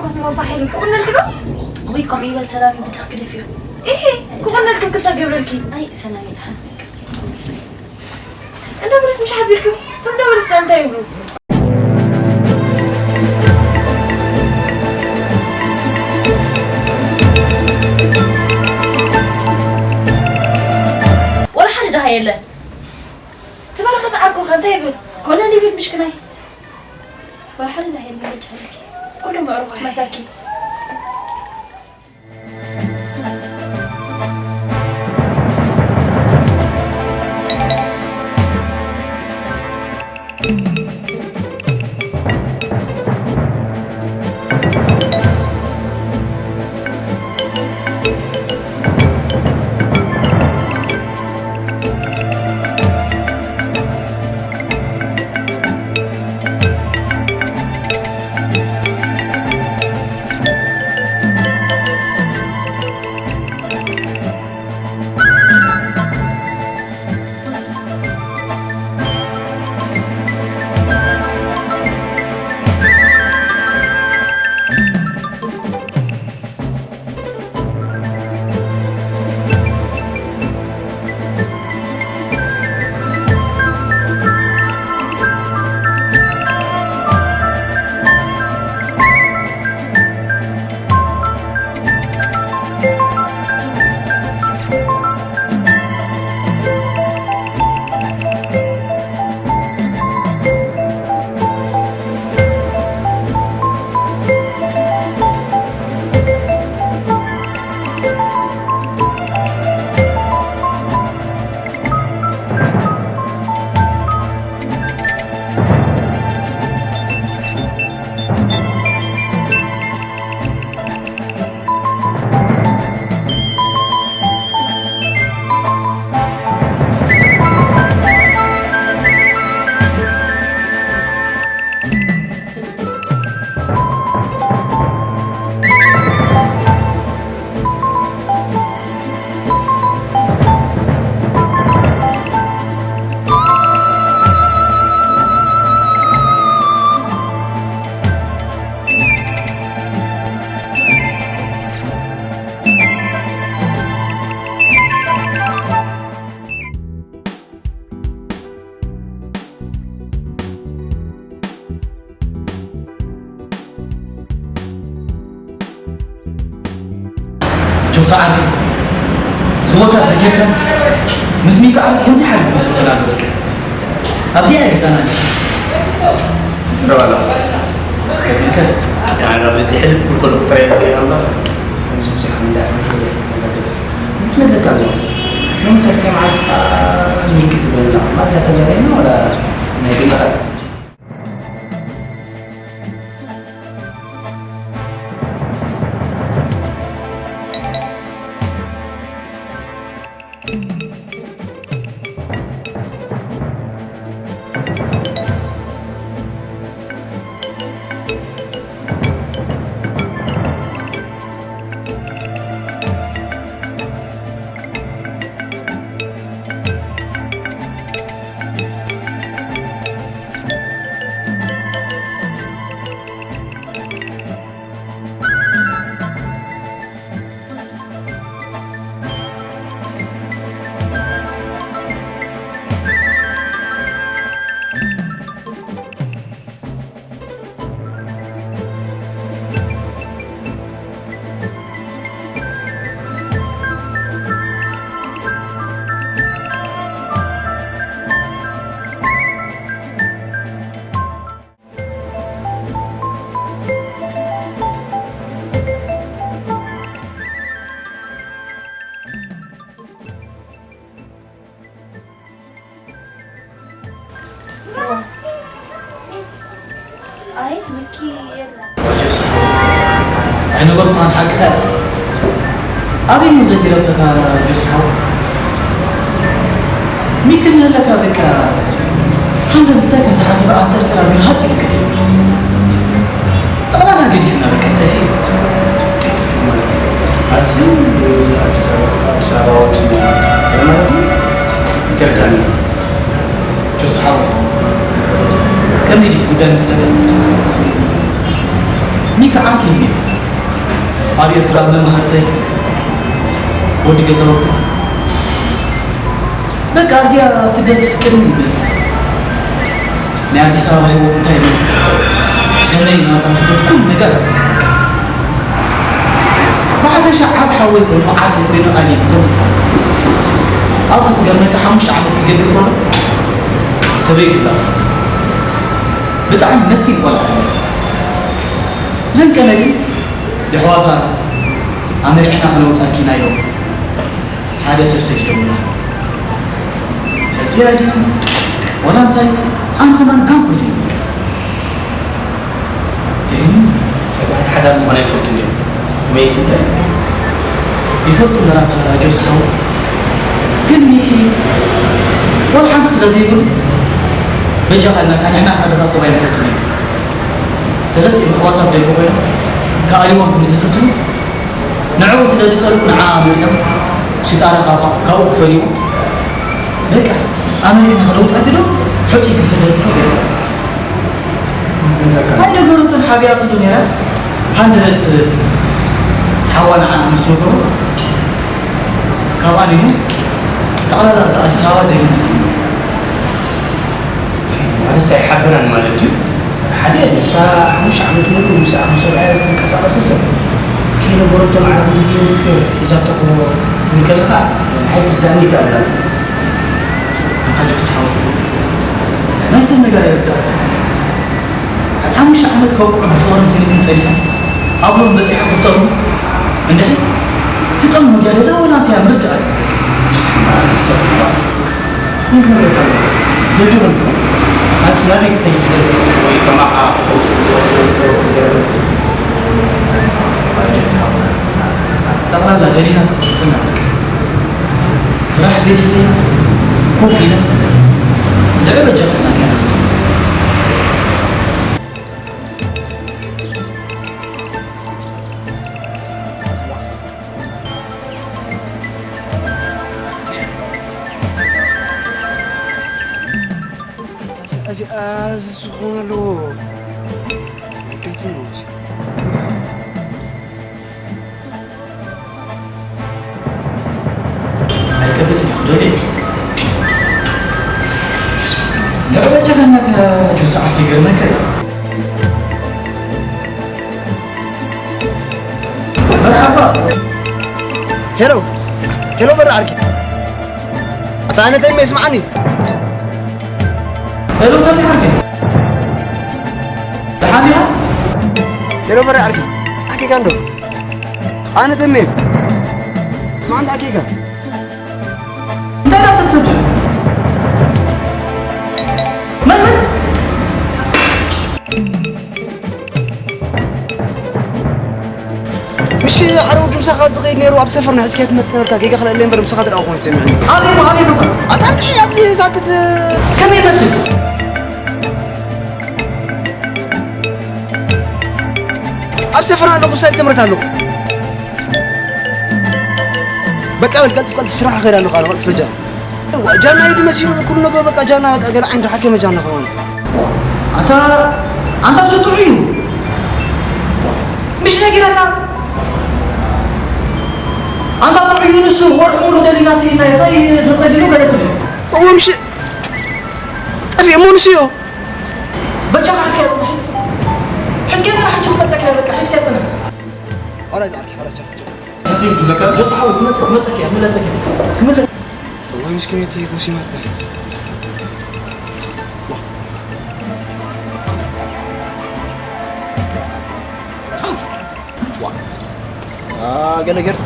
ኮትሞ ባሕሪ ክቑነልኪ ዶ? ወይ ከምኡ ኢለ ሰላም ብጫ ክደፍዮ። ኢሂ፣ ክቑነልኪ ክልተ ገብረልኪ። ኣይ ሰላም ይድሓን። እንዳ ብሉስ ምሽ ሓቢርኩም? እንዳ ብሉስ እንታይ ይብሉ? ወላ ሓደ ደሃ የለ። ትበረኸት ዓርኩ ከ እንታይ ይብል? ኮነ ይብል ምሽክናይ። ወላ ሓደ ደሃ የለ መጃልኪ። ኩሉ ምዕሩግ መሳኪ። ጆሳ ዓርከይ፣ እዚ ቦታ ዘኪርካ ምስ ሚካኣል ሕጂ ሓሊፉ ዝስልችል ኣሎ በቃ። ኣብዚኣ እያ ገዛና። ትረባላ። ከፍ። ዳዕራ በዚ ሕልፍ ክብል ከሎ ቁጥር እየ ዘይ ኣላ። ከምዚ ብዙሕ እንዳስተካከለ። ምትነገርካ ኣሎ። ምን ሰልሰ ማለት ሚኪ ትበላ። ማስያ ተበላይና ወላ ናይ ግልኻ ኣይ፣ ምኪ የለን። ኣይነበርኩኻን ሓቅኻ ኢኻ። ኣበይ እሞ ዘኪረካ ጆሲ ሓው? ሚኪ እንህለካ በቃ ሓንተ እንታይ ከም ዝሓስብ ኣንጸርጽር ኣቢሉ ሃጽ ኢሉ ከደ። ጠቕላላ ገዲፍና በቃ ጠፊኡ። ኣዝዩ ኣዲስ ኣበባ፣ ኣዲስ ኣበባ ወጺኡ ማለት እዩ። ይተርዳኒ። ጆስ ሓወይ፣ ከመይ ድዩ እቲ ጉዳይ ምስ ነገር? ሚካ ዓርኪ እዩ። ኣብ ኤርትራ መማህርተይ፣ ወዲ ገዛውቲ። በቃ ኣብዚኣ ስደት ቅድሚ ይመጽእ። ናይ ኣዲስ ኣበባ ህይወት እንታይ ይመስል? ከመይ ናብራ ስደት ኩሉ ነገር። ብሓፈሻ ዓብ ሓወይ ኮይኑ ዓርኪ ኮይኑ ኣድየ ክኾን ዝኽእል። ኣብዚ ክገርመካ ሓሙሽተ ዓመት ክገብር ከሎ ሰበይቱ ይብላ። ብጣዕሚ መስኪን ቆልዓ እዩ። ለንቀነ ግን የሕዋታ ኣመሪዕና ከነውጻኪ ኢና ኢሎም ሓደ ሰብ ሰዲዶምና። ሕጽያ ድዩ ዋላ እንታይ ኣነ ከማን ጋንኩ ድዩ? ገሪሙኒ። ተባዕት ሓዳር ምዃን ኣይፈልጡን እዮም። መይቱ እንታይ? ይፈልጡ መራታ ጆስ ሓው። ግን ሚኪ ወላ ሓንቲ ስለ ዘይብሉ በጃኻ ኢልናካ ንሕና ከኣ ድኻ ሰብ ኣይንፈልጥን እዩ። ስለዚ ምሕዋታት ደይኮ ኮይኖም ክኣልይዎም ክንዲ ዝፍትኑ ንዕኡ ስለ ዝጸልኡ ንዓ ኣመሪሖም ሽጣራ ካብኣ ካብኡ ክፈልይዎ በቃ ኣመሪሕና ክለውጥ ሕጊ ዶ ሕጹይ ክሰደድ ዶ ገይሩ ኣይነገሩትን ሓቢኣትሉ ነይራ። ሃንደበት ሓዋ ንዓ ምስ ነገሩ ካብኣ ነይሩ ጠቕላላ ኣብዚ ኣዲስ ኣበባ ደይመጽእ። ማለት ኣይሓበራን ማለት ድዩ? ሓደ ንሳ ሓሙሽተ ዓመት ሙሉ ምስ ዓሙ ሰብኣያ ዝተንቀሳቐሰ ሰብ ከይነገረቶ ማዕረ ክንድዚ ሚስጢር ሒዛቶ ትብል ከለኻ ኣይትርዳእኒ ይከኣል። ኣታ ጆስ ሓወይ፣ ናይ ሰብ ነገር ኣይርዳእካ። ሓሙሽተ ዓመት ከብቅዑ ብፍቕርን ስኒትን ጸኒሖም ኣብ ሎም በጺሖም ክጠልሙ እንድዒ ትጠልሙ ድያ ደላ ወላ እንታይ እያ ምርዳእ? ኣቲ ተሕማራት ሰብ እኳ። እንታይ ይበልካ ኣሎ? ደልዩ እንዲኹም? ኣንስ ናበይ ክኸይድ ይደሊ? ወይ ከማኻ ክተውት ክገረሉ። ኣጆስ ሓወይ። ጠቕላላ ደሊና ተፈጽምና። ስራሕ ገዲፈ ኮፍ ኢለ እንድዒ በጃኹም ናገራ። እዚኣ ዝስኹን ኣለዎ። ቤት ሞት። ኣይቀብጽ እዩ፣ ክደልየ እዩ። ደረጃ ከናካ ጆ ሰዓት ይገርመካ እዩ። መርሓባ። ሄሎ፣ ሄሎ፣ በራ ዓርኪ። ኣታ ኣነ ተይመ ስምዓኒ። ሄሎ፣ ተሚ ዓርኪ። ደሓን ዲኻ? ሄሎ፣ በራ ዓርኪ። ኣኪካ እንዶ? ኣነ ተሜ። ስምዓኒ ኣኪካ። እንታይ ዳ ትብትብ? መን፣ መን? ምሽ ሓደ ወዲ ምሳኻ ዝኸይድ ነይሩ፣ ኣብ ሰፈርና ሕዝክያ ትመጽእ ነበርካ፣ ጌጋ ክልእለይ እምበር ምሳኻ ትደኣ ክኾን ሰሚዕኒ። ኣበይ እሞ፣ ኣበይ ቦታ? ኣታ ኣብቲ፣ ኣብቲ ሳክት። ከመይ ይመስል? ኣብ ሰፈር ኣለኹ፣ ሳይድ ትምህርት ኣለኹ። በቃ በል፣ ቀልጥፍ፣ ቀልጥፍ፣ ስራሕ ከይድ ኣለኹ፣ ቀልጥፍ በጃ። ጃና እዩ መሲሉ፣ ኩሉ ነገር በቃ ጃና፣ በቃ ገለ ዓይንካ ሓከመ ጃና ከማን። ኣንታ፣ ኣንታ እሱ ጥዑይ እዩ። ምሽ ነጊረካ። ኣንታ ጥዑይ እዩ ንሱ፣ ወርሒ ሙሉ ደሊና ስኢና እዩ። እንታይ ተጸሊሉ ገለ ትብል? እዎ ምሽ ጠፊኡ እሞ ንሱ እዩ። በጃኻ ሕዝቅያ ጽናሕ፣ ሕዝቅያ ጽናሕ፣ ሕጂ ክመጸካ እየ፣ በቃ፣ ሕዝቅያ ጽናሕ። ኦራይት፣ ዓርኪ፣ ኦራይት፣ ኦራይት። ጆስ ሓወይ፣ ክመጽእ፣ ክመጸካ እየ፣ ክምለሰካ እየ፣ ክምለስ-። እዋይ፣ ምስኪነይቲ ጎሲማታ። ዋ። ዋ። ዋ። አ፣ ገለ ገር-፣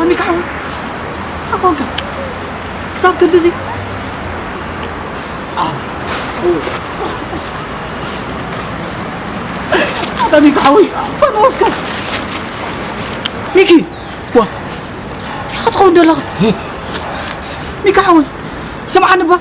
ኣሚካ ሓወይ፣ ኣኾንካ ክሳብ ክንድዚ? ኣሚካ ሓወይ፣ ፈኖስካ። ሚኪ፣ ዋ፣ እንታይ ክትኸውን ዘለኻ? ሚካ ሓወይ፣ ስምዓኒ እባ።